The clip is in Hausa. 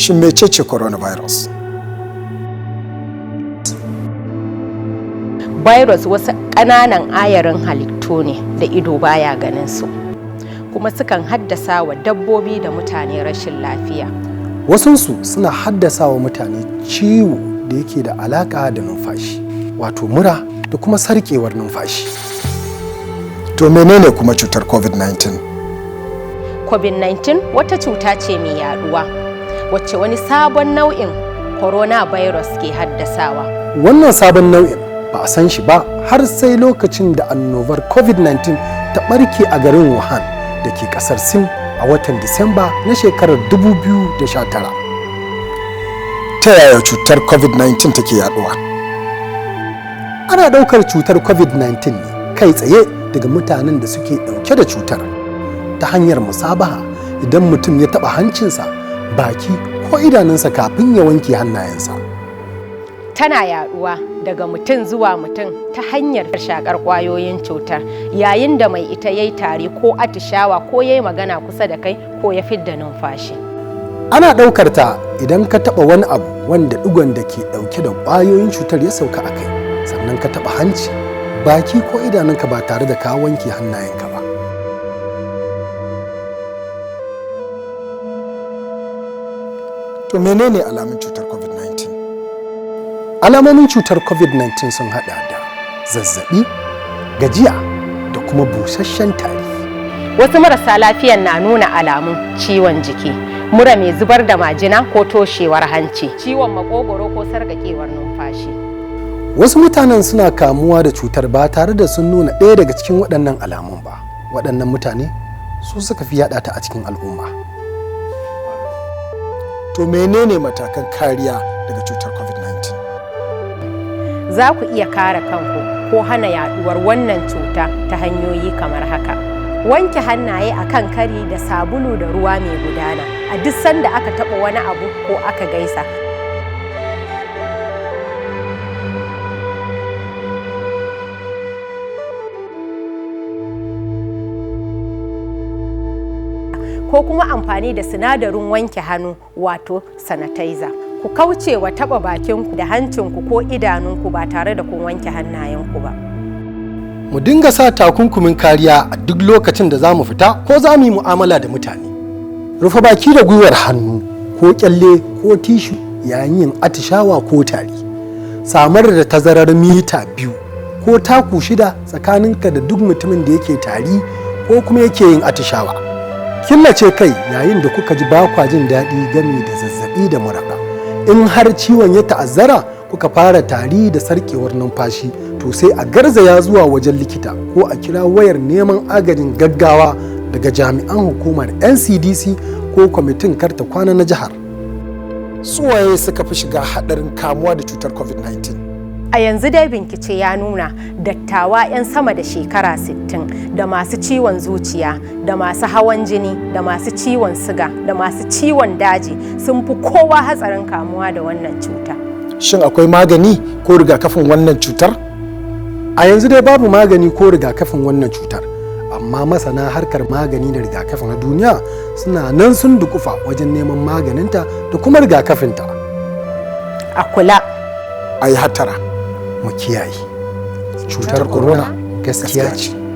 Shin mecece coronavirus? Virus wasu ƙananan ayarin halittu ne da ido baya ganin su, kuma sukan haddasa wa dabbobi da mutane rashin lafiya. Wasunsu suna haddasa wa mutane ciwo da yake da alaƙa da numfashi, wato mura da kuma sarƙewar numfashi. To menene kuma cutar COVID-19? COVID-19 wata cuta ce mai yaduwa wacce wani sabon nau'in coronavirus ke haddasawa. Wannan sabon nau'in ba a san shi ba har sai lokacin da annobar COVID-19 ta ɓarke a garin Wuhan da ke ƙasar Sin a watan Disamba na shekarar 2019. Ta yaya cutar COVID-19 take yaduwa? Ana ɗaukar cutar COVID-19 ne kai tsaye daga mutanen da suke ɗauke da cutar ta hanyar musabaha, idan mutum ya taɓa hancinsa, baki ko idanunsa kafin ya wanke hannayensa. Tana yaduwa daga mutum zuwa mutum ta hanyar shakar kwayoyin cutar yayin da mai ita yayi tari ko atishawa ko yayi magana kusa da kai ko ya fidda numfashi. Ana ɗaukar ta idan ka taɓa wani abu wanda ɗigon da ke ɗauke da ƙwayoyin cutar ya sauka a kai, sannan ka taɓa hanci, baki ko idanunka ba tare da ka wanke hannayenka ba. To menene alamun cutar COVID-19? Alamomin cutar COVID-19 sun hada da zazzabi, gajiya da kuma busasshen tari. Wasu marasa lafiyan na nuna alamun ciwon jiki, mura mai zubar da majina ko toshewar hanci, ciwon makogoro ko sarƙaƙewar numfashi. Wasu mutanen suna kamuwa da cutar ba tare da sun nuna ɗaya daga cikin waɗannan alamun ba. Waɗannan mutane su suka fi yaɗa ta a cikin al'umma. To menene matakan kariya daga cutar COVID-19? Za ku iya kare kanku ko hana yaduwar wannan cuta ta hanyoyi kamar haka: Wanke hannaye a kan kari da sabulu da ruwa mai gudana a duk sanda aka taɓa wani abu ko aka gaisa. Ko kuma amfani da sinadarin wanke hannu, wato sanitizer. Ku kauce wa taɓa bakinku da hancinku ko idanunku ba tare da kun wanke hannayenku ba. Mu dinga sa takunkumin kariya a duk lokacin da za mu fita ko za mu yi mu'amala da mutane. Rufe baki da gwiwar hannu ko kyalle ko tishu yayin yin atishawa ko tari. Samar da tazarar mita 2 ko taku 6 tsakaninka da duk mutumin da yake tari ko kuma yake yin atishawa. Killace kai yayin da kuka ji ba kwa jin daɗi game da zazzaɓi da mura. In har ciwon ya ta'azzara, kuka fara tari da sarkewar numfashi, to sai a garzaya zuwa wajen likita ko a kira wayar neman agajin gaggawa daga jami'an hukumar NCDC ko kwamitin karta kwana na jihar. Suwaye suka fi shiga haɗarin kamuwa da cutar COVID-19? A yanzu dai bincike ya nuna dattawa 'yan sama da shekara 60 da masu ciwon zuciya da masu hawan jini da masu ciwon siga da masu ciwon daji sun fi kowa hatsarin kamuwa da wannan cuta. Shin akwai magani ko rigakafin wannan cutar? A yanzu dai babu magani ko rigakafin wannan cutar, amma masana harkar magani da rigakafi na duniya suna nan sun dukufa wajen neman maganinta da kuma rigakafinta. A kula. A yi hattara. Mu kiyaye. Cutar corona gaskiya ce.